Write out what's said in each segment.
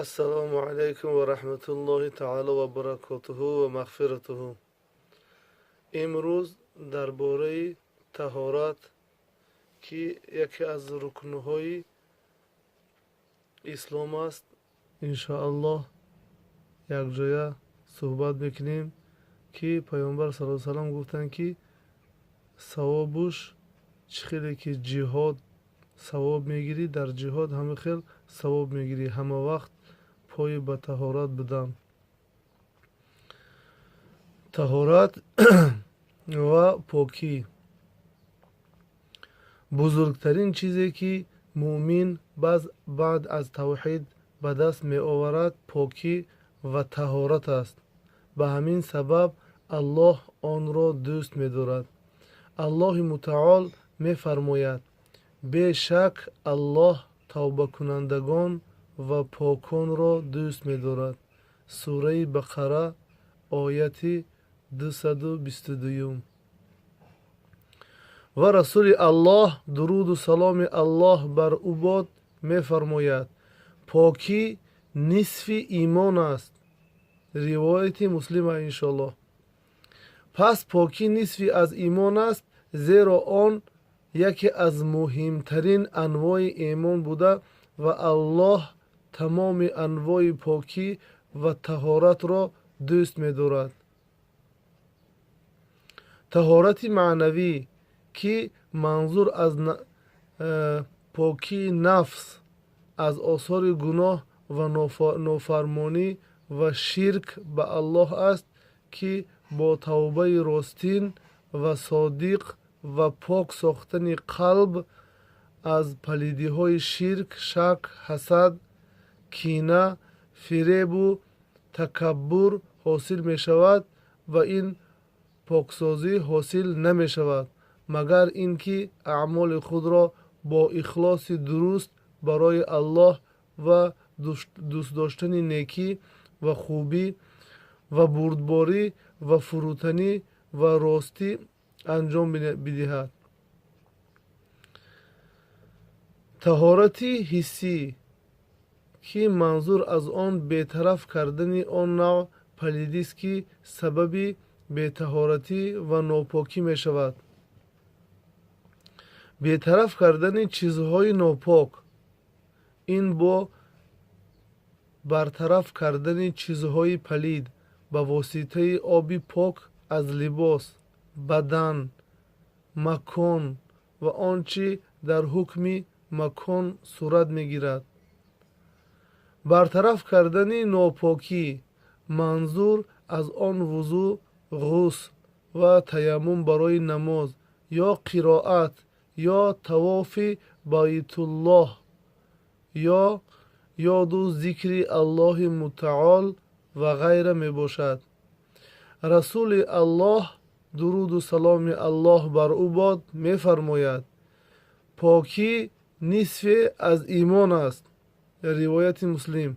Ассалому алайкум ва раҳматуллоҳи таъало ва баракотуҳу ва мағфиратуҳу. Имрӯз дар бораи таҳорат, ки яке аз рукнҳои ислом аст, иншоаллоҳ якҷоя суҳбат мекунем, ки Паёмбар саллаллоҳу салам гуфтанд, ки савобуш чӣ хеле ки ҷиҳод савоб мегирӣ, дар ҷиҳод ҳама хел савоб мегирӣ, ҳама вақт пои ба таҳорат будан. Таҳорат ва покӣ бузургтарин чизе, ки муъмин баъд аз тавҳид ба даст меоварад, покӣ ва таҳорат аст. Ба ҳамин сабаб Аллоҳ онро дӯст медорад. Аллоҳи мутаол мефармояд: бешак, Аллоҳ тавбакунандагон ва поконро дӯст медорад. Сураи Бақара, ояти 222. Ва Расули Аллоҳ, дуруду саломи Аллоҳ бар ӯ бод, мефармояд: покӣ нисфи имон аст. Ривояти Муслима, иншоаллоҳ. Пас покӣ нисфи аз имон аст, зеро он яке аз муҳимтарин анвои имон буда ва Аллоҳ тамоми анвои покӣ ва таҳоратро дӯст медорад. Таҳорати маънавӣ, ки манзур аз покии нафс аз осори гуноҳ ва нофармонӣ ва ширк ба Аллоҳ аст, ки бо тавбаи ростин ва содиқ ва пок сохтани қалб аз палидиҳои ширк, шак, ҳасад, кина, фиребу такаббур ҳосил мешавад ва ин поксозӣ ҳосил намешавад, магар ин ки аъмоли худро бо ихлоси дуруст барои Аллоҳ ва дӯстдоштани некӣ ва хубӣ ва бурдборӣ ва фурӯтанӣ ва ростӣ анҷом бидиҳад. Таҳорати ҳиссӣ, ки манзур аз он бетараф кардани он навъ палидист, ки сабаби бетаҳоратӣ ва нопокӣ мешавад. Бетараф кардани чизҳои нопок ин бо бартараф кардани чизҳои палид ба воситаи оби пок аз либос, бадан, макон ва он чӣ дар ҳукми макон сурат мегирад. Бартараф кардани нопокӣ манзур аз он вузӯ, ғусл ва таяммум барои намоз ё қироат ё тавофи Байтуллоҳ ё ёду зикри Аллоҳи мутаол ва ғайра мебошад. Расули Аллоҳ, дуруду саломи Аллоҳ бар ӯ бод, мефармояд: покӣ нисфе аз имон аст. Ривояти Муслим.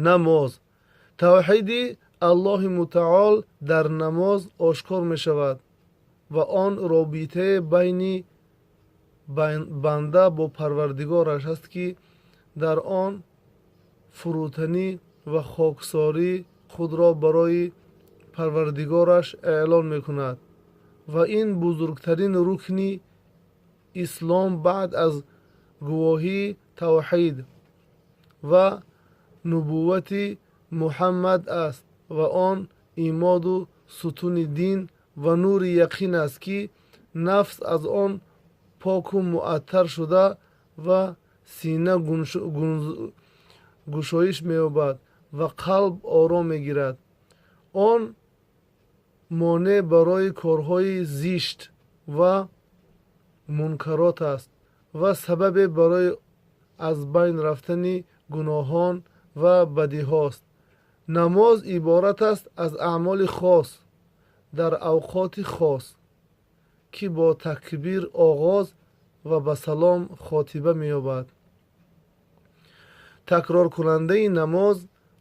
Намоз. Тавҳиди Аллоҳи мутаол дар намоз ошкор мешавад ва он робитае байни банда бо Парвардигораш аст, ки дар он фурӯтанӣ ва хоксорӣ худро барои Парвардигораш эълон мекунад ва ин бузургтарин рукни ислом баъд аз гувоҳии тавҳид ва нубуввати Муҳаммад аст ва он имоду сутуни дин ва нури яқин аст, ки нафс аз он поку муаттар шуда ва сина гушоиш меёбад ва қалб ором мегирад. Он монеъ барои корҳои зишт ва мункарот аст ва сабабе барои аз байн рафтани гуноҳон ва бадиҳост. Намоз иборат аст аз аъмоли хос дар авқоти хос, ки бо такбир оғоз ва ба салом хотиба меёбад. Такроркунандаи намоз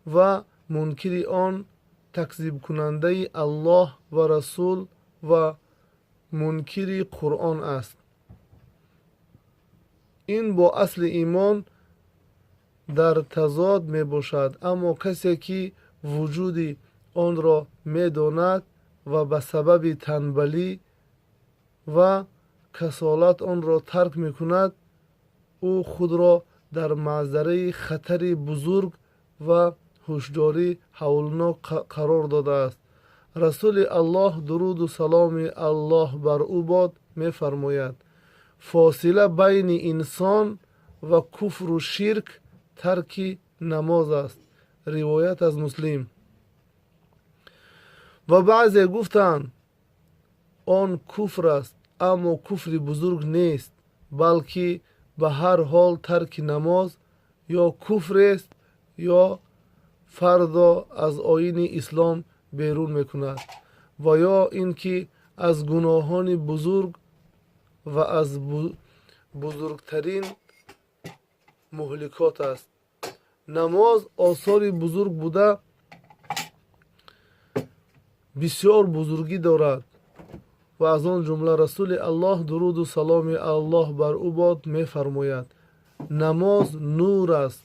ва мункири он такзибкунандаи Аллоҳ ва Расул ва мункири Қуръон аст. Ин бо асли имон Дар тазод мебошад, аммо касе ки вуҷуди онро медонад ва ба сабаби танбалӣ ва касолат онро тарк мекунад, ӯ худро дар маъзараи хатари бузург ва ҳушдорӣ ҳавлнок қарор додааст. Расули Аллоҳ, дуруду саломи Аллоҳ бар ӯ бод, мефармояд: фосила байни инсон ва куфру ширк тарки намоз аст. Ривоят аз Муслим. Ва баъзе гуфтанд: он куфр аст, аммо куфри бузург нест, балки ба ҳар ҳол тарки намоз ё куфрест, ё фардо аз оини ислом берун мекунад, ва ё ин ки аз гуноҳони бузург ва аз бузургтарин муҳликот аст. Намоз осори бузург буда, бисёр бузургӣ дорад ва аз он ҷумла Расули Аллоҳ, дуруду саломи Аллоҳ бар ӯ бод, мефармояд: намоз нур аст.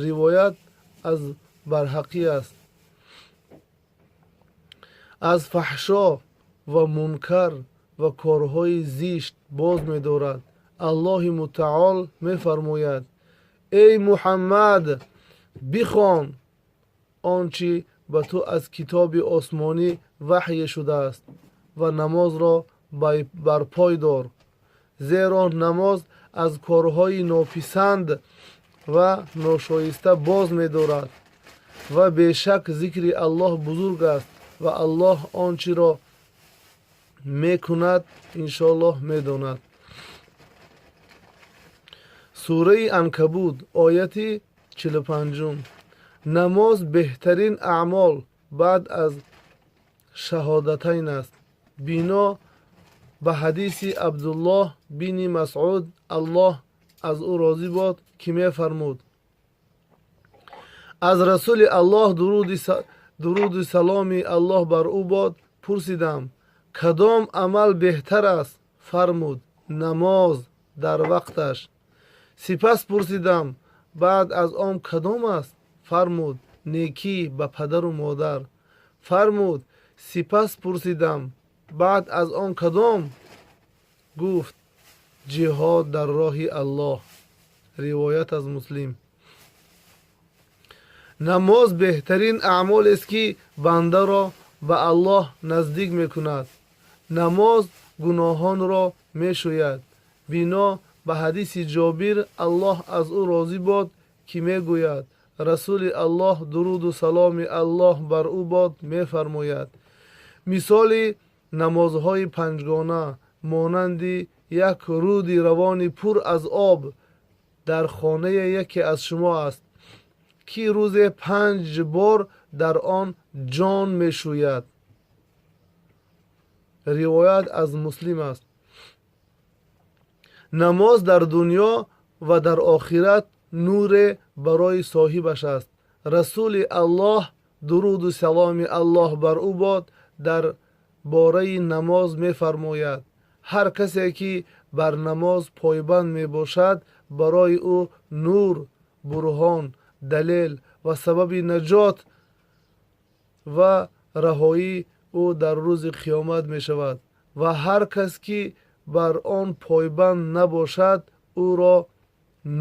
Ривоят аз Барҳақӣ аст. Аз фаҳшо ва мункар ва корҳои зишт боз медорад. Аллоҳи Мутаол мефармояд: эй Муҳаммад, бихон он чӣ ба ту аз китоби осмонӣ ваҳй шудааст ва намозро барпой дор, зеро намоз аз корҳои нописанд ва ношоиста боз медорад ва бешак зикри Аллоҳ бузург аст ва Аллоҳ он чиро мекунад иншоаллоҳ медонад. Сураи Анкабуд, ояти 45. Намоз беҳтарин аъмол баъд аз шаҳодатайн аст. Бино ба ҳадиси Абдуллоҳ бини Масъуд, Аллоҳ аз ӯ розӣ бод, ки мефармуд: аз Расули Аллоҳ, дуруду саломи Аллоҳ бар ӯ бод, пурсидам: кадом амал беҳтар аст? Фармуд: намоз дар вақташ. Сипас пурсидам: баъд аз он кадом аст? Фармуд: некӣ ба падару модар. Фармуд: сипас пурсидам: баъд аз он кадом? Гуфт: ҷиҳод дар роҳи Аллоҳ. Ривоят аз Муслим. Намоз беҳтарин аъмолест, ки бандаро ба Аллоҳ наздик мекунад. Намоз гуноҳонро мешӯяд. Бино ба ҳадиси Ҷобир, Аллоҳ аз ӯ розӣ бод, ки мегӯяд: Расули Аллоҳ, дуруду саломи Аллоҳ бар ӯ бод, мефармояд: мисоли намозҳои панҷгона монанди як руди равони пур аз об дар хонаи яке аз шумо аст, ки рӯзе 5 бор дар он ҷон мешӯяд. Ривоят аз Муслим аст. Намоз дар дунё ва дар охират нуре барои соҳибаш аст. Расули Аллоҳ, дуруду саломи Аллоҳ бар ӯ бод, дар бораи намоз мефармояд: ҳар касе ки бар намоз пойбанд мебошад, барои ӯ нур, бурҳон, далел ва сабаби наҷот ва раҳоии ӯ дар рӯзи қиёмат мешавад ва ҳар кас ки бар он пойбанд набошад, ӯро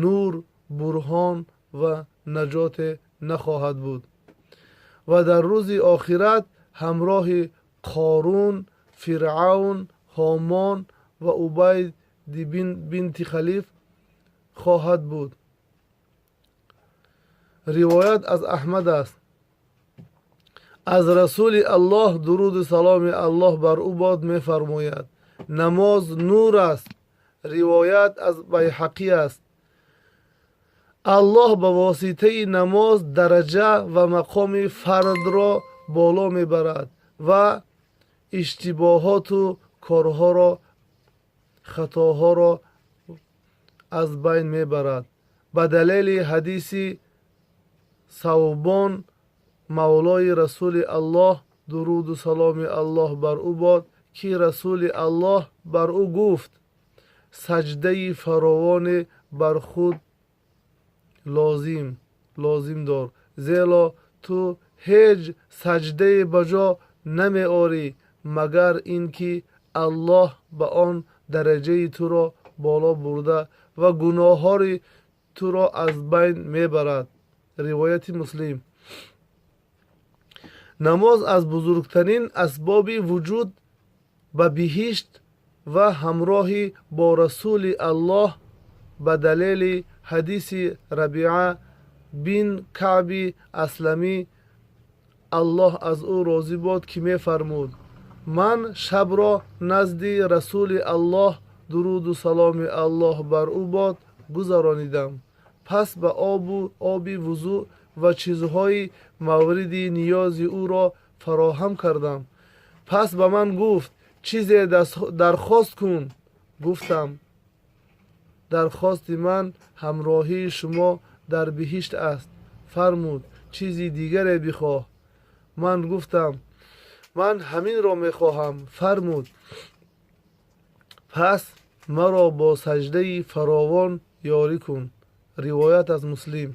нур, бурҳон ва наҷоте нахоҳад буд ва дар рӯзи охират ҳамроҳи Қорун, Фиръавн, Ҳомон ва Убайди бинти Халиф хоҳад буд. Ривоят аз Аҳмад аст. Аз Расули Аллоҳ, дуруду саломи Аллоҳ бар ӯ бод, мефармояд: намоз нур аст. Ривоят аз Байҳақӣ аст. Аллоҳ ба воситаи намоз дараҷа ва мақоми фардро боло мебарад ва иштибоҳоту корҳоро, хатоҳоро аз байн мебарад. Ба далели ҳадиси Савбон, мавлои Расули Аллоҳ, дуруду саломи Аллоҳ бар ӯ бод, ки Расули Аллоҳ бар ӯ гуфт: саҷдаи фаровоне бар худ Лозим дор, зеро ту ҳеҷ саҷдае ба ҷо намеорӣ, магар ин ки Аллоҳ ба он дараҷаи туро боло бурда ва гуноҳҳои туро аз байн мебарад. Ривояти Муслим. Намоз аз бузургтарин асбоби вуҷуд ба биҳишт ва ҳамроҳӣ бо Расули Аллоҳ ба далели ҳадиси Рабиа бин Каъби Асламӣ, Аллоҳ аз ӯ розӣ бод, ки мефармуд: ман шабро назди Расули Аллоҳ, дуруду саломи Аллоҳ бар ӯ бод, гузаронидам. Пас ба оби вузӯъ ва чизҳои мавриди ниёзи ӯро фароҳам кардам. Пас ба ман гуфт: чизе дархост кун. Гуфтам: дархости ман ҳамроҳии шумо дар биҳишт аст. Фармуд: чизи дигаре бихоҳ. Ман гуфтам: ман ҳаминро мехоҳам. Фармуд: пас маро бо саҷдаи фаровон ёрӣ кун. Ривоят аз Муслим.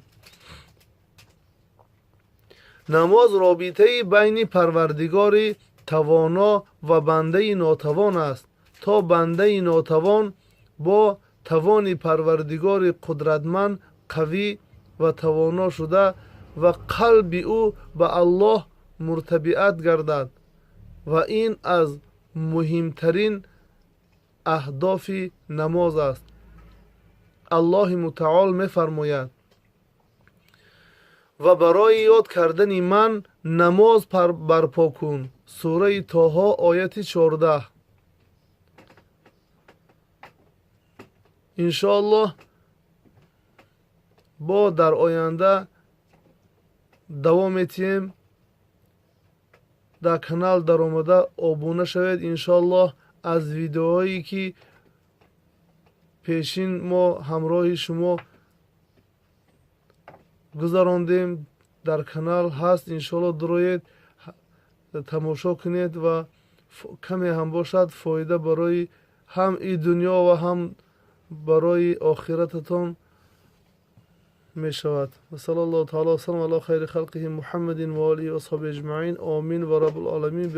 Намоз робитаи байни Парвардигори тавоно ва бандаи нотавон аст, то бандаи нотавон бо тавони Парвардигори қудратманд қавӣ ва тавоно шуда ва қалби ӯ ба Аллоҳ муртабиат гардад, ва ин аз муҳимтарин аҳдофи намоз аст. Аллоҳи мутаол мефармояд: ва барои ёд кардани ман намоз барпо кун. Сураи Тоҳо, ояти 14. Иншоаллоҳ бо дар оянда давом метиҳем. Дар канал даромада обуна шавед. Иншоаллоҳ аз видеоҳое ки пешин мо ҳамроҳи шумо гузарондем, дар канал ҳаст. Иншоаллоҳ дуроед, тамошо кунед ва каме ҳам бошад фоида барои ҳам и дунё ва ҳам барои охирататон мешавад. Ва саллаллоҳу таъала васаллам ала хайри халқиҳи Муҳаммадин ва олиҳи ва асҳобиҳи аҷмаин. Омин ва раббул оламин.